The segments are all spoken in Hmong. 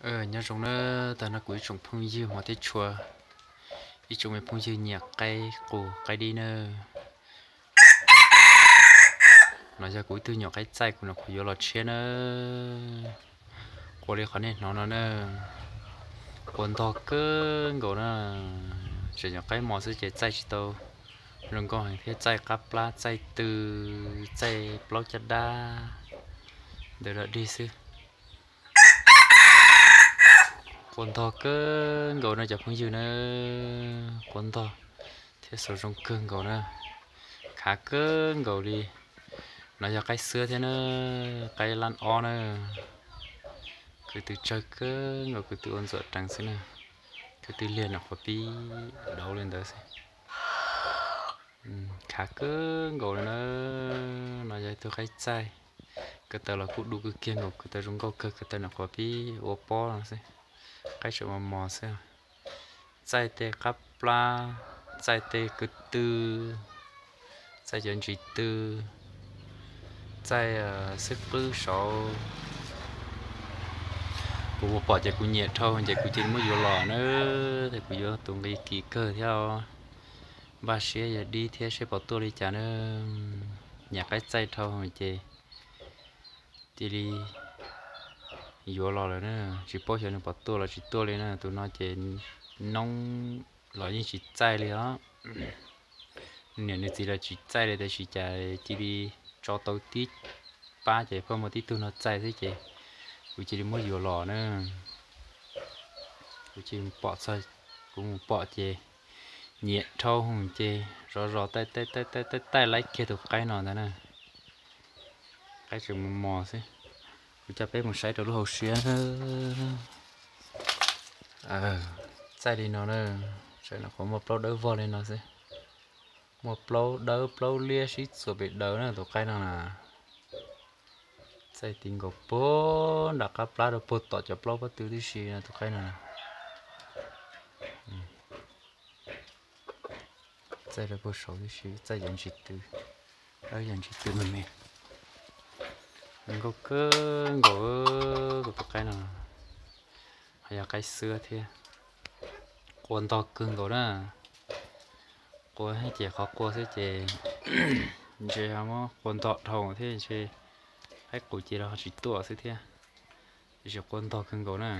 Nyob zoo na, tag no kuv ib tsoom phooj ywg hmov thiab tshua, ib tsoom me phooj ywg nyiam qaib qus qaib dib na. No yog kuv ib tug nyuam qaib txaij kuv nyuam qhuav yuav los tshiab na. Qua li qhov nej hnov no na, qua ntog kawg nkaus na. Tseem nyuam qaib mos xwb ces txaij tsis tau zoo nkauj heev thiab, txaij qab plab, txaij tw, txaij plaub caj dab ntawd dog dig xwb. Qua ntog kawg nkaus na cov phooj ywg na, qua ntog thiab xav zoo kawg nkaus na, khav kawg nkaus li. No yog qaib xwab thiab na, qaib lab ob na, kwv tw tsawg kawg nkaus, kwv tw ua ntxuam reev xwb na, kwv tw liag nyuam qhuav pib dauv li ntawd xwb. Khav kawg nkaus li na. No yog ib tug qaib txaij, ko taw los kuj du kawg kiag nkaus, ko taw zoo nkauj kawg, ko taw nyuam qhuav pib ua pob no xwb, qaib tseem mos mos xwb. Txaij tej qab plab, txaij tej kwv tw, txaij cov ntsis tw, txaij xwb qwb saud. Kuv mus pom ces kuv nyiam dhau ces kuv cia li muab yuav los na, ces kuv yuav tus nqi kim kawg thiab. Npaj siab yog dib thiab seb puas tuaj li cas na. Nyiam qaib txaij dhau ces cia li yuav los lawm na, tsis paub xyov nws puas tuaj los tsis tuaj li na. Tus no ces noob los yeej tsis txaij li os. Nws niam nws txiv los tsis txaij li, tab sis cas cia li tso tau tib pab ces pheej muaj tib tug no txaij xwb ces kuv cia li muab yuav los na. Kuv cia li pom txog, kuv mus pom ces nyiam dhau ces zov zos taij taij taij laib kiag tus qaib no ntag na. Qaib tseem mos mos xwb. Kuv coj peb mus saib rau lub hauv siab. Txaij li no na, sawv no qhuav muaj plaub dawb vog li no xwb. Muaj plaub dawb plaub liab sib txuas pem daws na tus qaib no na. Txaij ti nkaus puag nram qab plab rau puag tom cov plaub pob tw tib si no tus qaib no. Txaij rau puag saud tib si, txaij yam ntsis tw, dawb yam ntsis tw me me. Zoo nkauj kawg nkaus kuv tus qaib no, ho yog qaib xwab thiab. Qua ntog kawg nkaus na. Qua ces qhov qua xwb ces ntshe ho muab qua ntog dhau thiab ntshe qaib qus ces los ho tsis tuaj xwb thiab. Tiam sis qua ntog kawg nkaus na.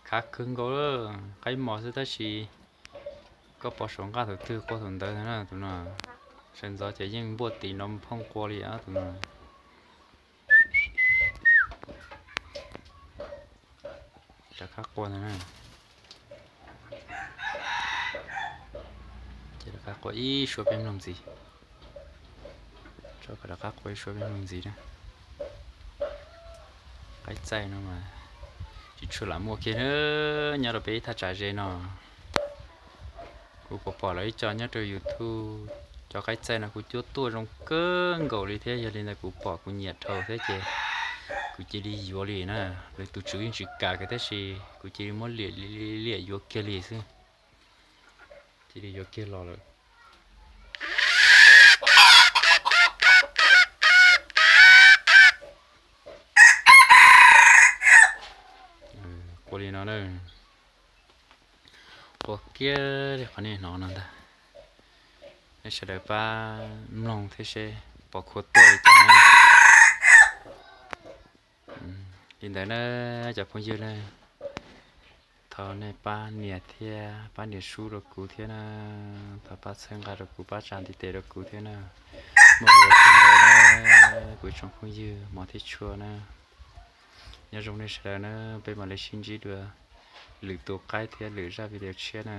Khav kawg nkaus, qaib mos xwb tab sis koj pov saum nqaj thaum twg qua thaum ntawd na tus no. Sawv ntxov ces yeej npuaj tis no phooj qua li tus no. Rov qab qua ntag na. Ces rov qab qua ib suab peb mloog ntxiv. Rov qab qua ib suab peb mloog ntxiv na. Qaib txaij no mas tsis tshua lam muaj kiag na, nyob rau peb thaj tsam ze no. Kuv pom pom lawv ib co nyob rau YouTube, cov qaib txaij no kuv cuab tuaj zoo kawg nkaus li thiab, yog li ntawd kuv pom kuv nyiam dhau thiab ces kuv cia li yuav li na. Lawv tus tswv yeej tsis kam kiag tab sis kuv cia li muab liam liam yuav kiag li xwb. Cia li yuav kiag los lawm. Qua li no na. Qua kiag li qhov nej hnov no ntag. Nej sawv daws pab mloog thiab seb pom khuav tuaj li cas na. Li ntawd na cov phooj ywg na, thov nej pab nias thiab pab nias sub rau kuv thiab na, thov pab txhawb nqa rau kuv, pab tsa ntiv tes rau kuv thiab na. Muaj lus ua tsaug ntau na, kuv ib tsoom phooj ywg hmov thiab tshua na. Nyob zoo nej sawv daws na, peb mam li sib ntsib dua lwm tus qaib thiab lwm zaj video tshiab na.